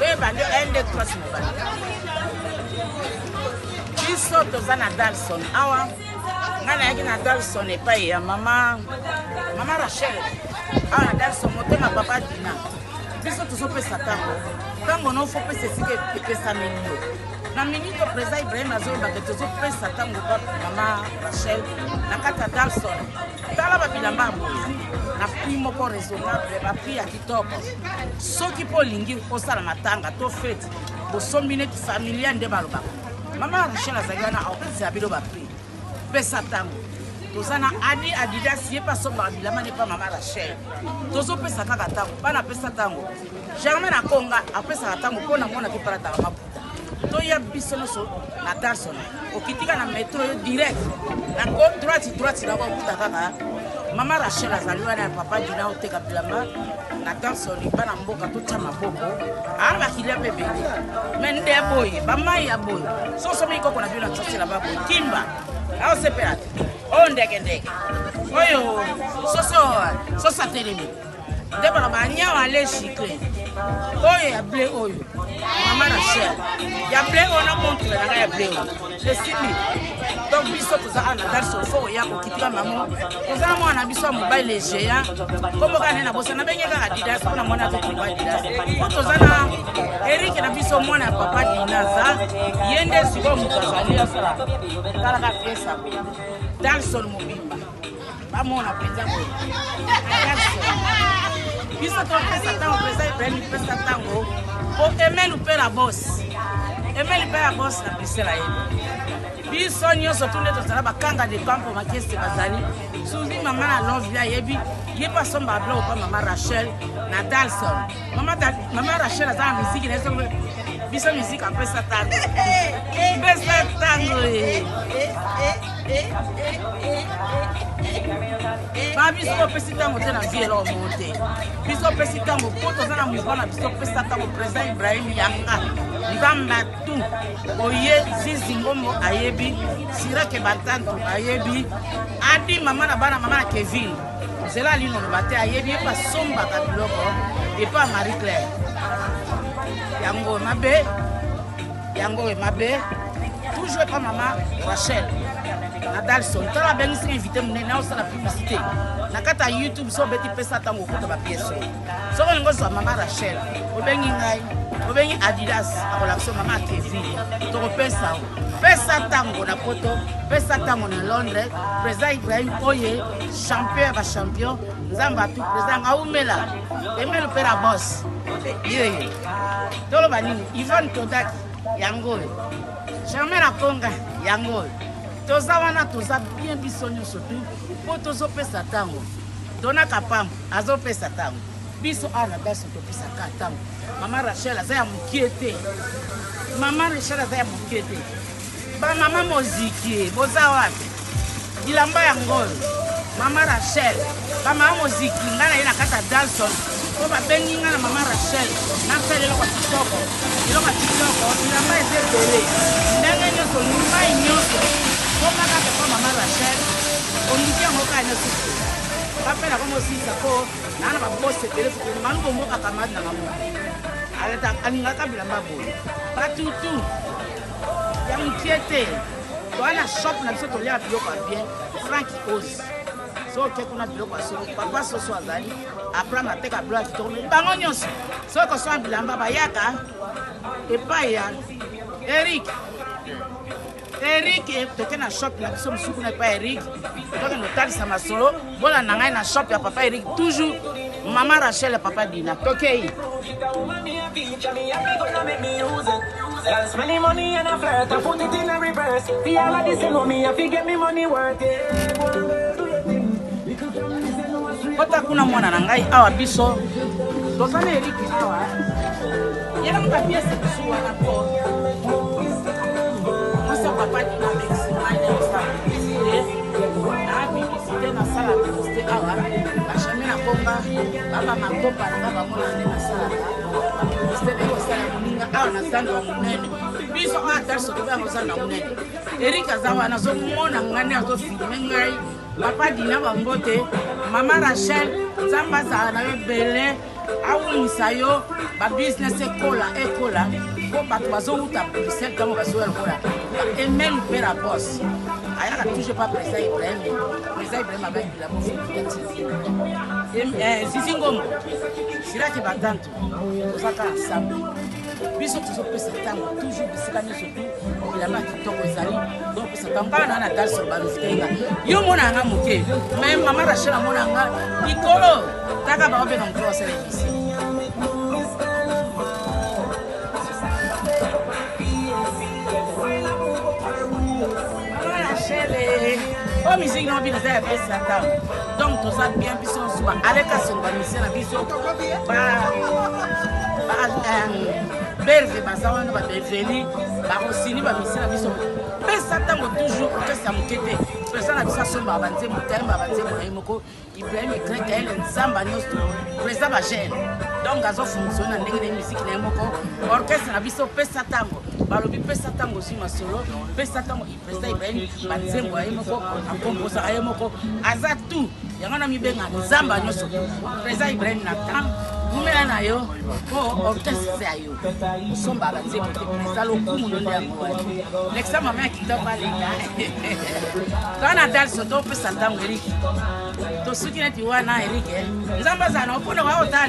Boyeba nde 1 2 3 mobali. Biso toza na Dalson awa. Ngai nayaki na Dalson epai ya mama mama Rachel. Awa na Dalson motema papa Dina. Biso tozopesa ntango. Ntango no fo pesa esika epesameli yo. Na minute président Ibrahim azoloba ke tozopesa ntango mama Rachel na kati ya Dalson. Tala ba bilamba ya boye na prix moko raisonnable, ba prix ya kitoko. Soki mpo olingi osala matanga to fete, bosombi neti familia nde balobaka. Mama Rachel azali wana akopesela bino ba prix. Pesa ntango. Toza na Adi Adidas ye mpe asombaka bilamba nde mpa mama Rachel. Tozopesa kaka ntango, bana pesa ntango. Germain Akonga apesaka ntango mpo na mona mpe palataka maputa. Toya biso nyonso na Darson, okitika na metro yo direct na droite droite na kokuta kaka mama Rachel azali wana ya papa Dina oteka bilamba na Darson. Bana mboka totya maboko aa bakilia mpe ebele me nde ya boye bamai ya boye soso mingi koko na bino atosela baboye kimba aosepela te oyo ndekendeke oyo soso soso atelemi nde baloba nyawa ale sucre oyo ya ble oyo mama Rachel ya ble oyo na montre na ngai ya ble oyo esimbi. Donc biso toza awa na Dalson, fo oya kokitika mamo. Toza na mwana na biso ya mobali le géant kombo kaka nde na bosa nabenge kaka Adidas mpo na mwana azokomba Adidas. Po toza na Eric na biso mwana ya papa Dinaza, ye nde sikoyo moto azali asala talaka piesa Dalson mobimba bamona mpenza boye. Biso topesa ntango mpenza Ibrahim pesa ntango po Emelu mpe la boss, Emelu mpe la boss na Bruxelles ayebi biso nyonso tu nde tozala bakanga de campo makese bazali suzi mama na Love ayebi ye mpe asombaka biloko mpa mama Rachel na Dalson. Mama, mama Rachel aza na miziki na ye soki biso miziki apesa ntango pesa ntango ba biso opesi ntango te na vie eloko moko te. Biso opesi ntango mpo toza na mouvement na biso opesa ntango président Ibrahim yanga nzamba tu oye zizi ngombo ayebi sirake bantantu ayebi adi mama na bana mama na Kevin nzela alino loba te ayebi ye mpe asombaka biloko epa Marie Claire yango mabe yango oyo mabe toujours epa mama Rachel na Dalson. Tala abengisi invité monene aosala publicité na kati ya YouTube. So obeti pesa ntango okuta bapiese oyo. Soki olingi ozwa mama Rachel, obengi ngai, obengi Adidas akolakisa mama Kevin, tokopesa yo. Pesa ntango na poto, pesa ntango na Londres. Président Ibrahim oye champion ya bachampion, nzambe atu président aumela emeli mpe na boss yeye. Toloba nini? Yvonne Todaki yango oyo, Germain Akonga yango oyo. Toza wana, toza bien biso nyonso tu mpo tozopesa ntango. Dona Kapambo azopesa ntango, biso awa na Daso topesaka ntango. Mama Rachel aza ya mokie te, mama Rachel aza ya mokie te. Bamama moziki boza wapi? Bilamba ya ngolo mama Rachel, bamama moziki ngai na ye na kati ya Dalson mpo babengi ngai na mama Rachel nasala eloko ya kitoko, eloko ya kitoko. Bilamba eza ebele ndenge nyonso, mai nyonso koma kaka mpo mama Rachel oluki yango kaka nyonso bapela komosilisa mpo naa na babose ebele fokende manu bombo kakamadi na bango alingaka bilamba boye batutu ya mokie te. Toa na shop na biso tolia biloko ya bien Frank Oz so oke kuna biloko ya solo papa soso azali Abraham ateka biloko ya kitoko me bango nyonso soki kosomba bilamba bayaka epai ya Eric. Eric toke na shop na biso mosusu kuna epai Eric, tokende kotalisa masolo bolanda ngai na shop ya papa Eric toujours mama Rachel ya papa Dina tokei. Kota kuna mwana na ngai awa biso toza na Eric awa yela moto apiese mosusu wana po mwasi ya papa Dina abengisi ngai na kosala publicité na publicité nasala publicité awa bashami na komba baba makopa na nga bamona nde nasalaka bapublicité nde kosala moninga awa na zando ya monene. Biso awa Darso tobe yango zando ya monene. Eric aza wana azomona ngai nde azofilme ngai. Papa Dina bambote, mama Rachel nzambe azala na yo ebele. Awumisa yo ba business ekola ekola po bato bazowuta Bruxelles ntango bazoya lokola Emel Mpela boss ayaka toujours pa président Ibrahim. Président Ibrahim abai bilamba eh, Zizi Ngombo Siraki Batantu tozaka ensemble biso tozopesa ntango toujours bisika nyonso tu bilamba ya kitoko ezali topesa ntango kaka na na dalso bamizitenga yo mona yanga moke me mama rachel amona yanga likolo taka baobenga moto basala emission. Oyo miziki na bino eza ya pesa ntango, donc toza bien biso nyonso. Ba aleka songo bamisien na biso berve baza wana, babeveli bakosini bamisien na biso. Pesa ntango toujours orchestre ya moke te. Président na biso asombaka banzembo, tayembaka banzembo na ye moko. Ibrahim Grek ayele nzamba nyonso, président bagene, donc azofonctionne na ndenge na ye, miziki na ye moko, orchestre na biso. Pesa ntango, balobi pesa ntango, ozwi masolo. Pesa ntango, président Ibrahim banzembo ya ye moko, akomposaka ye moko, aza tout. Yango na mibenga nzamba nyonso. Président Ibrahim na temps umela na yo mpo orchestre eza ya yo, osomba banzembo te. Président lokumu no nde yango wana. Lekisa mama ya kitoko aleka toa na dalso. Topesa ntango Eriki, tosuki neti wana. Erike, Nzambe azala na mpona wa otali.